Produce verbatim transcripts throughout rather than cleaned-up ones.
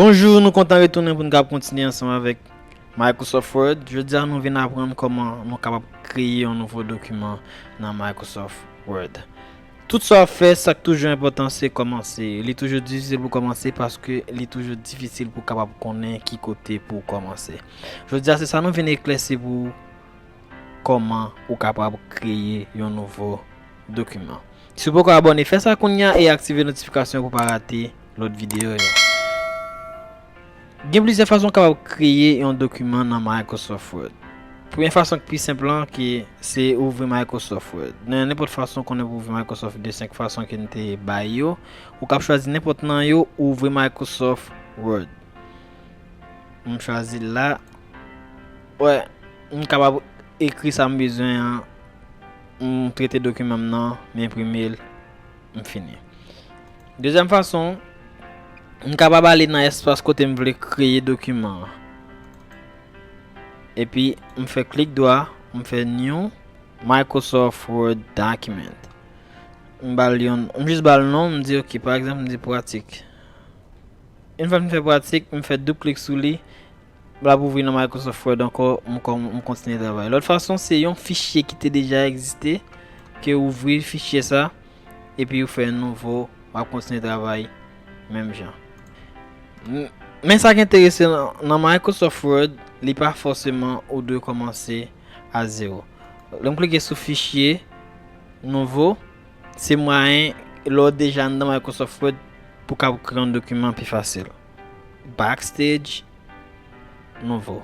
Bonjou, nou kontan retounen pou n kapab kontinye ansanm avèk Microsoft Word. Jodi a, nou vin aprann kòman nou kapab kreye yon nouvo dokiman nan Microsoft Word. Tout sa w ap fè, sa k toujou enpòtan, se kòmanse. Li toujou difisil pou kòmanse paske li toujou difisil pou w kapab konnen ki kote pou w kòmanse. Jodi a, se sa nou vin eklèsi pou w, kòman ou kapab kreye yon nouvo dokiman. Si w poko abòne, fè sa kounye a e aktive notifikasyon pou w pa rate lòt videyo yo. Gen plizyè fason w kapab kreye yon dokiman nan Microsoft Word. Premye fason ki pi senp lan, ki se ouvri Microsoft Word. Nan nenpòt fason w konnen pou ouvri Microsoft, de senk fason ke n te bay yo, ou kab chwazi nenpòt nan yo, ouvri Microsoft Word. M chwazi l la. Wè, m kapab ekri sa m bezwen an, m trete dokiman m nan, m enprime l, m fini. Dezyèm fason, m kapab ale nan espas kote m vle kreye dokiman an. Epi, m fè klik dwa, m fè New Microsoft Word Document. M ba l yon, m jis ba l non, m di ok, pa egzanp, m di pratik. Yon fwa m fè pratik, m fè doub klik sou li, l ap ouvri nan Microsoft Word ankò, m kon-, m kontinye travay. Lòt fason, se yon fichye ki te deja egziste, ke w ouvri fichye sa, epi w fè nouvo, w ap kontinye travay menm jan. M-, men sa k enteresan nan, nan Microsoft Word, li pa fòseman ou dwe kòmanse a zewo. Lè m klike sou fichye, nouvo, se mwayen, lè w deja anndan Microsoft Word, pou w kapab kreye yon dokiman pi fasil. Backstage, nouvo.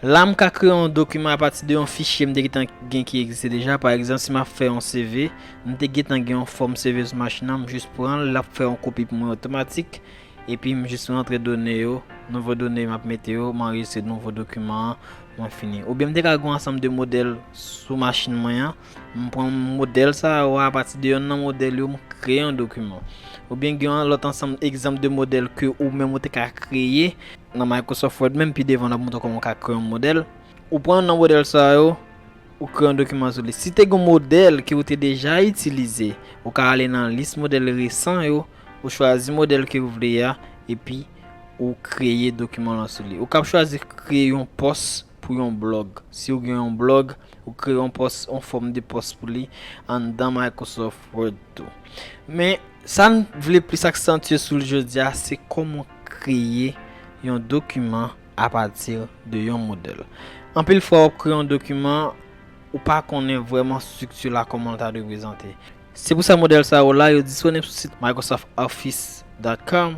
La, m ka kreye yon dokiman apati de yon fichye m te gentan gen ki egziste deja. Pa egzanp, si m ap fè yon C V, m te gentan gen yon fòm C V sou machin nan, m jis pran l, l ap fè yon kopi pou mwen otomatik. Epi m jis rantre done yo, nouvo done m ap mete yo, m anrejistre nouvo dokiman an, mwen fini. Oubyen m te ka gen yon ansanm de modèl sou machin mwen an, m pran modèl sa yo a, apati de yonn nan modèl yo, m kreye yon dokiman. Oubyen gen yon lòt ansanm egzanp de modèl ke ou menm ou te ka kreye nan Microsoft Word, menm pi devan n ap montre w kòman w ka kreye yon modèl. Ou pran yonn nan modèl sa yo, ou kreye yon dokiman sou li. Si te gen yon modèl ke ou te deja itilize, ou ka ale nan lis modèl resan yo, ou chwazi modèl ke ou vle a, epi ou kreye dokiman lan sou li. Ou kab chwazi kreye yon pòs pou yon blòg. Si ou gen yon blòg, ou kreye yon pòs, yon fòm de pòs pou li anndan Microsoft Word tou. Men, sa n vle plis aksantye sou li jodi a, se kòman kreye yon dokiman apati de yon modèl. Anpil fwa, w ap kreye yon dokiman, ou pa konnen vrèman estrikti la, kòman l ta dwe prezante. Se pou sa modèl sa yo la, yo disponib sou sit Microsoft Office dot com.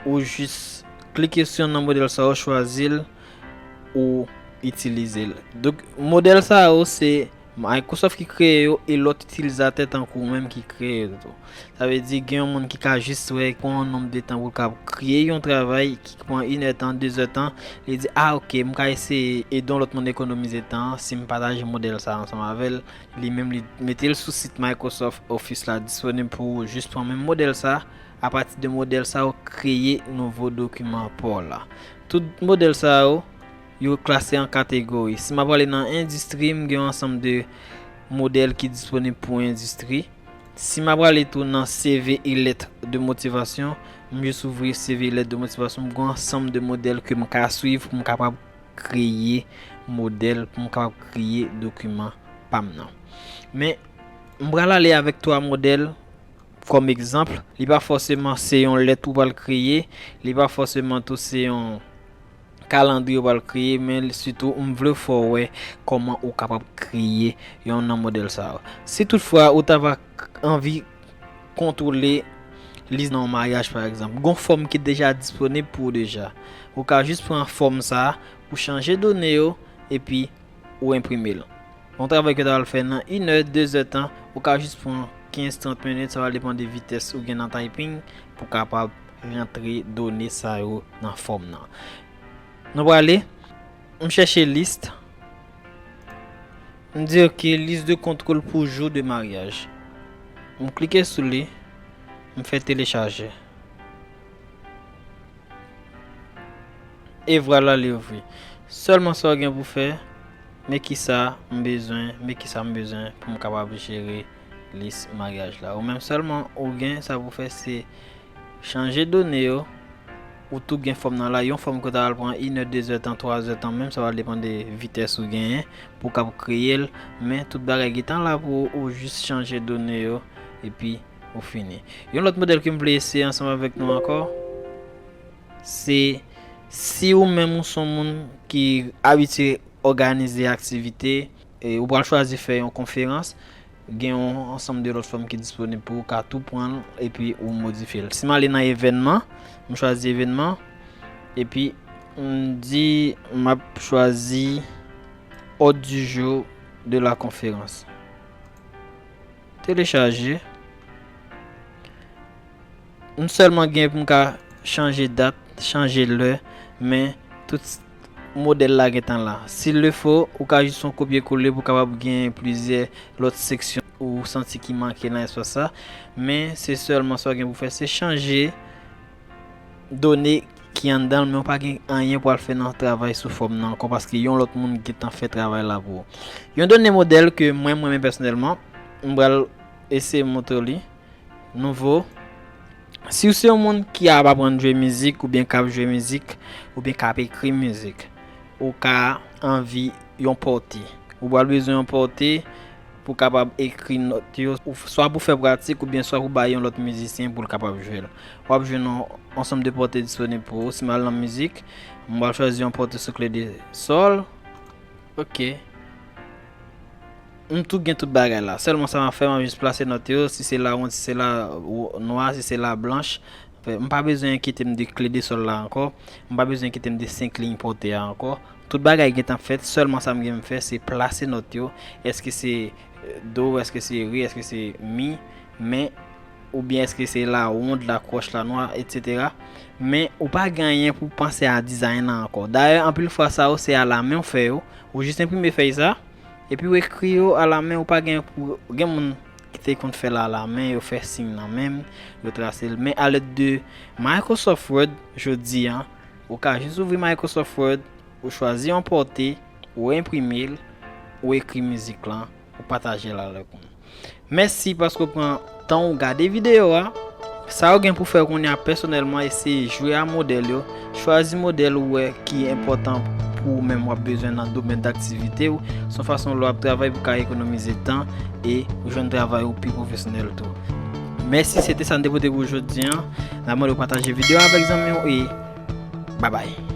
Ou jis klike sou yonn nan modèl sa yo, chwazi l, ou itilize l. Donk, modèl sa yo, se Microsoft ki kreye yo e lòt itilizatè tankou ou menm ki kreye yo tou. Sa vle di, gen yon moun ki ka jis wè, pran yon nonb de tan pou l ka kreye yon travay ki pran inèdtan, dezèdtan, li di, "Ah, ok, m ka eseye ede yon lòt moun ekonomize tan an si m pataje modèl sa ansanm avè l." Li menm, li mete l sou sit Microsoft Office la, disponib pou ou, jis pran menm modèl sa, apati de modèl sa, ou kreye nouvo dokiman pa w la. Tout modèl sa yo, yo klase an kategori. Si m ap prale nan endistri, m gen yon ansanm de modèl ki disponib pou endistri. Si m ap prale tou nan C V e lettre de motivation, m jis ouvri C V e lettre de motivation, m gen yon ansanm de modèl ke m ka swiv pou m kapab kreye modèl, pou m kapab kreye dokiman pa m nan. Men, m pral ale avèk twa modèl kòm egzanp. Li pa fòseman se yon lèt ou pral kreye, li pa fòseman tou se yon kalandriye ou pral kreye, men sitou m vle fè w wè kòman ou kapab kreye yonn nan modèl sa yo. Si toutfwa ou ta va anvi kontwole lis nan yon maryaj, pa egzanp, gon fòm ki deja disponib pou ou deja. Ou ka jis pran fòm sa, ou chanje done yo, epi ou enprime l. Yon travay ke w ta pral fè nan inè, dezèdtan, ou ka jis pran kenz, trant minit, sa va depann de vitès ou gen nan typing pou w kapab rantre done sa yo nan fòm nan. Nou prale, m chèche lis. M di, ok, liste de contrôle pour jour de mariage. M klike sou li, m fè telechaje. E vwala, li ouvri. Sèlman sa w gen pou fè, men kisa m bezwen, men kisa m bezwen pou m kapab jere lis maryaj la. Ou menm sèlman ou gen sa pou fè, se chanje done yo, Ou tou gen fòm nan la, yon fòm ke w ta pral pran inè, dezè tan, twazè tan, menm sa va depann de vitès ou genyen pou w kab kreye l, men tout bagay gentan la pou ou, ou jis chanje done yo, epi ou fini. Yon lòt modèl ke m vle eseye ansanm avèk nou ankò, se si ou menm ou se yon moun ki abitye òganize aktivite, e ou pral chwazi fè yon konferans, gen yon ansanm de lòt fòm ki disponib pou ou ka tou pran l epi ou modifye l. Si m ale nan evènman, m chwazi evènman, epi m di m ap chwazi ordre du jour de la conférence. Telechaje. M sèlman gen pou m ka chanje dat, chanje lè, men tout modèl la gentan la. Si le fo, ou ka jis fè yon kopye kole pou w kapab gen plizyè lòt seksyon ou santi ki manke nan espas la. Men se sèlman sa w gen pou fè, se chanje done ki anndan l, men w pa gen anyen pou al fè nan travay sou fòm nan ankò, paske yon lòt moun gentan fè travay la pou ou. Yon done modèl ke mwen, mwen menm pèsonèlman, m pral eseye montre w li. Nouvo. Si w se yon moun ki ap aprann jwe mizik, oubyen k ap jwe mizik, oubyen k ap ekri mizik, ou ka anvi yon pòte. Ou pral bezwen yon pòte pou w kapab ekri nòt yo, ou, swa pou fè pratik, oubyen swa pou bay yon lòt mizisyen pou l kapab jwe l. W ap jwenn yon ansanm de pòte disponib pou ou. Si m al nan mizik, m pral chwazi yon pòte sou kle de sòl. Ok. M tou gen tout bagay la. Sèlman sa m ap fè, m ap jis plase nòt yo, si se la wonn, si se la wo-, nwa, si se la blanch. Fè, m pa bezwen enkyete m de kle de sòl la ankò. M pa bezwen enkyete m de senk liy pòte a ankò. Tout bagay gentan fèt, sèlman sa m gen pou m fè, se plase nòt yo. Èske se, eh, do, èske se re, èske se mi, men, oubyen èske se la wonn, la kwòch, la nwa, etsetera. Men, ou pa gen anyen pou w panse a dizayn nan ankò. Dayè, anpil fwa sa yo, se alamen w fè yo. Ou jis enprime fèy sa, epi w ekri yo alamen, ou pa gen pou, gen moun ki te konn fè l alamen, yo fè siy nan men, yo trase l. Men alèd de Microsoft Word, jodi a, ou ka jis ouvri Microsoft Word, ou chwazi yon pòte, ou enprime l, ou ekri mizik lan, ou pataje l avèk moun. Mèsi paske w pran tan w gade videyo a. Sa w gen pou fè kounye a pèsonèlman, eseye jwe a modèl yo. Chwazi modèl ou wè ki enpòtan pou ou menm w ap bezwen nan domèn daktivite w. Se yon fason lè w ap travay pou w ka ekonomize tan e ou jwenn travay ou pi pwofesyonèl tou. Mèsi, se te sa n te pote pou jodi a. N ap mande w pataje videyo a avèk zanmi w e babay.